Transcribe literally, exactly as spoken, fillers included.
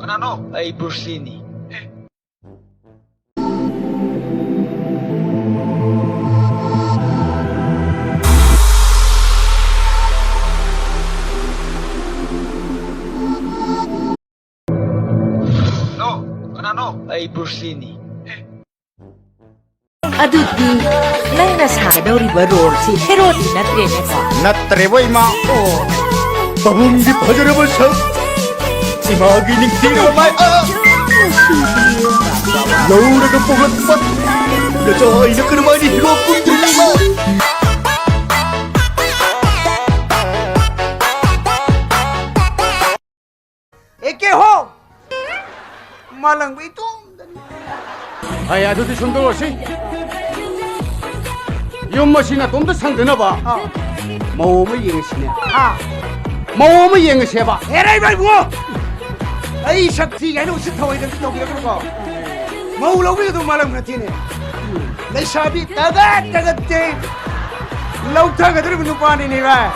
ꯀꯅꯥꯅꯣ? ꯑꯩ ꯕ꯭ꯔꯨꯁꯂꯤꯅꯤ꯫ ꯍꯜꯂꯣ, ꯀꯅꯥꯅꯣ? ꯑꯩ ꯕ꯭ꯔꯨꯁꯂꯤꯅꯤ꯫ ꯑꯗꯨꯗꯤ ꯅꯪꯅ ꯁꯥꯗꯧꯔꯤꯕ ꯔꯣꯜꯁꯤ ꯍꯦꯔꯣꯗꯤ ꯅꯠꯇ꯭ꯔꯦꯅꯦꯀꯣ? ꯅꯠꯇ꯭ꯔꯦꯕꯣ, ꯏꯃꯥ꯫ ꯑꯣ꯫ ꯄꯥꯕꯨꯡꯒꯤ ꯐꯖꯔꯕ ꯁꯛ, ꯏꯃꯥꯒꯤ ꯅꯤꯡꯊꯤꯔꯕ ꯃꯥꯏ, ꯑ, ꯂꯧꯔꯒ ꯄꯣꯛꯂꯛꯄ ꯅꯆꯥ ꯑꯩꯅ ꯀꯔꯝꯍꯥꯏꯅ ꯍꯤꯔꯣ ꯀꯨꯝꯗ꯭ꯔꯤꯅꯣ, ꯏꯃꯥ? ꯑꯦ ꯀꯦ ꯍꯣ! ꯃꯥꯂꯪꯕ ꯏꯇꯣꯝꯇꯅꯤ꯫ ꯑꯩ ꯑꯗꯨꯗꯤ ꯁꯨꯝ ꯇꯧꯔꯁꯤ꯫ ꯌꯨꯝ ꯑꯁꯤ ꯅꯇꯣꯝꯇ ꯁꯪꯗꯅꯕ ꯑꯥ꯫ ꯃꯧ ꯑꯃ ꯌꯦꯡꯉꯁꯤꯅꯦ꯫ ꯑꯥ꯫ ꯃꯧ ꯑꯃ ꯌꯦꯡꯉꯁꯦꯕ꯫ ꯍꯦꯔꯥ ꯏꯕꯨꯡꯉꯣ! ꯑꯩ ꯁꯛ ꯊꯤ ꯍꯥꯏꯅ ꯎꯁꯤꯠ ꯊꯑꯣꯏꯗꯕꯁꯨ ꯇꯧꯕꯤꯔꯛꯀꯅꯨꯀꯣ꯫ ꯃꯧ ꯂꯧꯕꯤꯒꯗꯧ ꯃꯥꯂꯪ ꯅꯠꯇꯦꯅꯦ꯫ ꯂꯩꯁꯥꯕꯤ ꯇꯒꯠ ꯇꯒꯠ ꯇꯦꯛ ꯂꯧꯊꯒꯗꯧꯔꯤꯕ ꯅꯨꯄꯥꯅꯤꯅꯦ, ꯚꯥꯏ꯫